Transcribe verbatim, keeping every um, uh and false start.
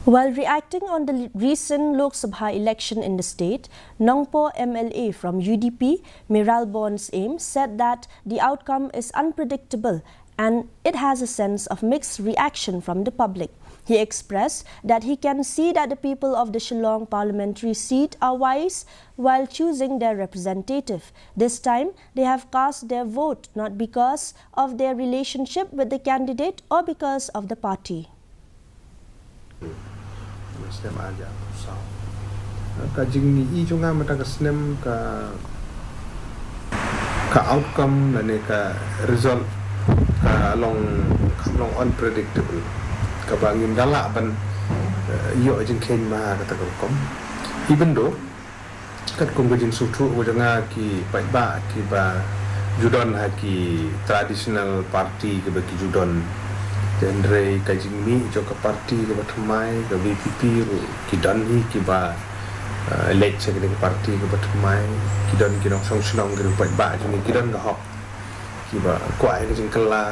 While reacting on the recent Lok Sabha election in the state, Nongpoh M L A from U D P, Mayralborn Syiem, said that the outcome is unpredictable and it has a sense of mixed reaction from the public. He expressed that he can see that the people of the Shillong parliamentary seat are wise while choosing their representative. This time, they have cast their vote not because of their relationship with the candidate or because of the party. Snem arhajar arphew saw. Ka jingmih jong nga mynta ka snem ka, ka outcome lane ka result ka long, ka long unpredictable. Kaba ngim da lah ban, eh, ïoh jingkheiñ ma kata ka rukom. Even though katkum ka jingsngewthuh ka jong nga ki paidbah kiba ju don ha ki traditional party kiba ki ju don. Hynrei ka jingmih jong ka party kaba thymmai, ka V P P ruh ki don hi kiba, eh, leit sha kane ka party kaba thymmai, ki don ki nongshong shnong, ki paidbah jong ngi ki don ka hok kiba kwah ïa ka jingkylla.